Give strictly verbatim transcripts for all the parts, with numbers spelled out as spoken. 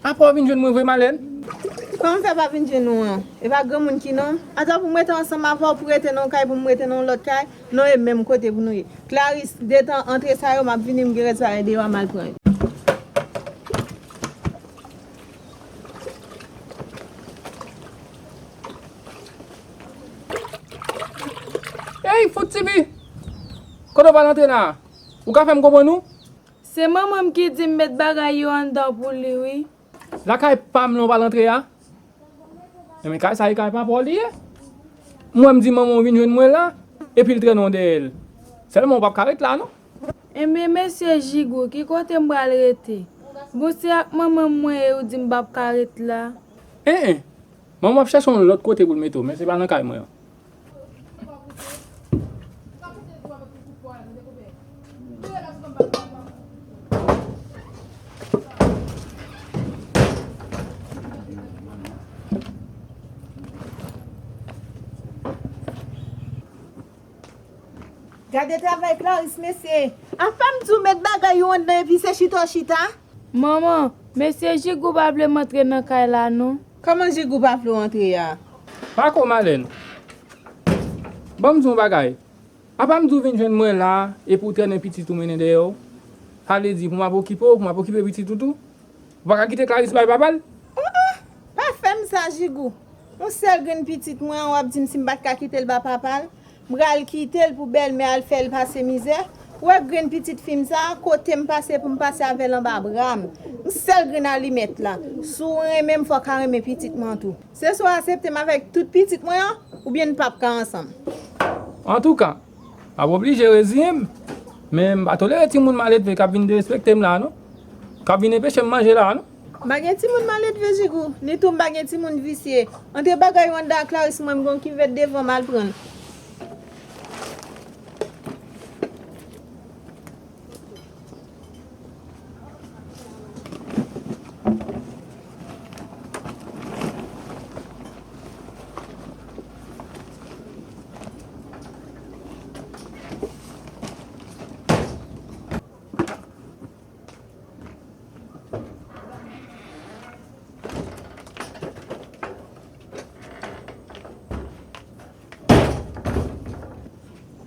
Apa w vin jwenn mwen vre, Malèn? Kòman m fè pa vin jwenn ou an? E pa granmoun ki non m? Atò pou m rete ansanm avè w, pou rete nan yon kay, pou m rete nan yon lòt kay? Non, e menm kote pou nou ye. Clarice, detan antre sa yo, m ap vini, m gen rès bagay deyò a, m al pran yo. Ey, fout Tibi! Kote w pral antre la a? Ou ka fè m konprann ou? Se manman m ki di m met bagay yo anndan pou li, wi. Lakay pa m lan w pral antre a? Enben, kay sa e kay papa w li ye. M wè m di manman w vin jwenn mwen la, epi l trennen w dèyè l. Sèlman w p ap ka ret la, non. Enben, mesye Jigou, ki kote m pral rete? Bon, se ak manman m mwen ye, ou di m p ap ka ret la. En en, manman w ap chèche yon lòt kote pou l mete w, men se pa nan kay mwen an. Gade travay Clarice, mesye. Apa m di w met bagay yo anndan epi se chita w chita? Manman, mesye Jigou pa vle m antre nan kay la non. Kòman Jigou pa vle w antre a? Pako Malèn. Ban m di w yon bagay. Apa m di w vin jwenn mwen la epi w trennen pitit ou mennen dèyè w? Sa vle di pou m ap okipe w, pou m ap okipe pitit ou tou? Ou pa ka kite Clarice bay papa l? An an, pa fè m sa Jigou. Yon sèl grenn pitit mwen an w ap di m si m pa t ka kite l ba papa l? M pral kite l pou bèlmè al fè l pase mizè. Ou wè grenn pitit fi m sa a, kote m pase pou m pase avè l anba bra m. Yon sèl grenn alimèt la. Si w renmen m, fò w ka renmen pitit mwen an tou. Se swa w aksepte m avèk tout pitit mwen an, oubyen n p ap ka ansanm. Antouka, m ap oblije reziyen m, men m pa tolere timoun maledve k ap vin derespekte m la non. K ap vin enpeche m manje la non. M pa gen timoun maledve Jigou, nitou m pa gen timoun visye. Antre bagay ou anndan a Clarice, mwen m gen yon kivèt devan m, al pran l.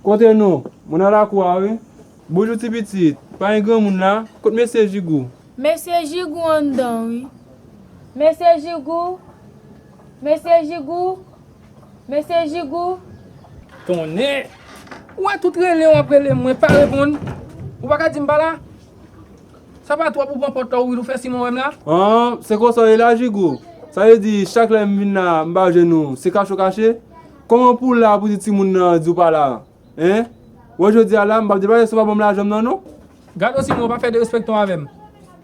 Kote nou? Mwen nan lakou a wi. Bonjou ti pitit. Pa gen granmoun la? Kot mesye Jigou? Mesye Jigou anndan wi. Mesye Jigou. Mesye Jigou. Mesye Jigou. Tonnè! Ou wè tout rele w ap rele m, mwen pa reponn. Ou pa ka di m pa la? Sa pa twòp ou pran pòt la ouvri l ou fè siman wè m la? An, se konsa w ye la Jigou? Sa vle di chak lè m vin la m pa jwenn ou, se kache w kache? Kòman pou w la pou di timoun nan di w pa la? Hein? Wè jodi a la m p ap deplase si w pa ban m lajan m nan non. Gade w siman w pa fè derespektan avè m.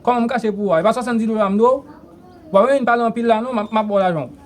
Kòman m kache pou ou a? E pa swasanndis dola m dwe w? Ou pa bezwen vin pale anpil la non, m ap, m ap ba w lajan w.